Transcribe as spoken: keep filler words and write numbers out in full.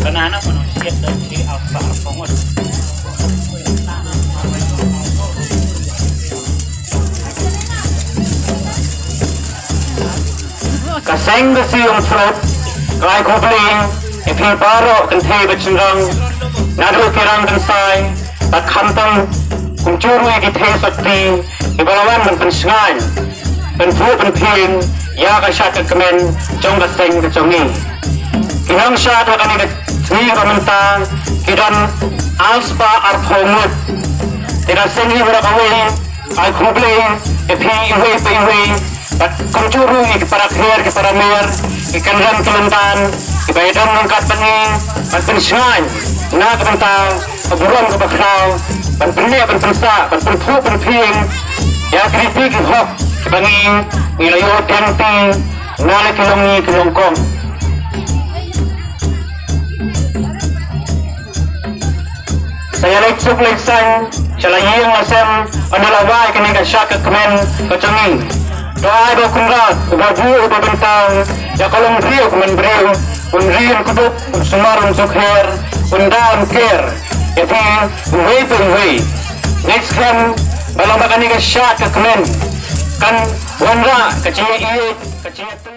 Banana mano siat da si alfa alfa ngut. Ka seng ka Siung Fruit ka ai khublei ïa phi baroh kynthei bad shynrang naduh ki rang kynsai bad khamtam kumjuh ruh ïa ki thei sopti kiba la wan ban pynshngaiñ, pynphuh pynphieng ïa ka shad ka kmen jong ka seng ka jong ngi. Ki nongshad ha kane ka sngi kaba mynta ki don arspah arphew ngut. Te ka seng hi baroh kawei ai khublei ïa phi iwei pa iwei. Bad kumjuh ruh ïa ki para kher ki para mer, ki kynrad ki lyndan, kiba ïadon ryngkat bad ngi ban pynshngaiñ na ka bynta ka burom kaba khraw, ban pynneh ban pynsah ban pynphuh pynphieng ïa ki riti ki hok kiba ngi ngi la ïoh diengti na la ki longïing ki longkong. Sa ïa leit suk leit saiñ sha la ïing la sem, ynda la wai kane ka shad ka kmen ka jong ngi. To ai ba u Kynrad uba buh uba bynta ïa ka longbriew ka mynbriew un ri un kdup, un sumar un sukher, un da un ker ïa phi uwei pa uwei. Ngeit skhem ba long ba kane ka shad ka kmen kan wanrah ka jingïaieit, ka jingïatrei.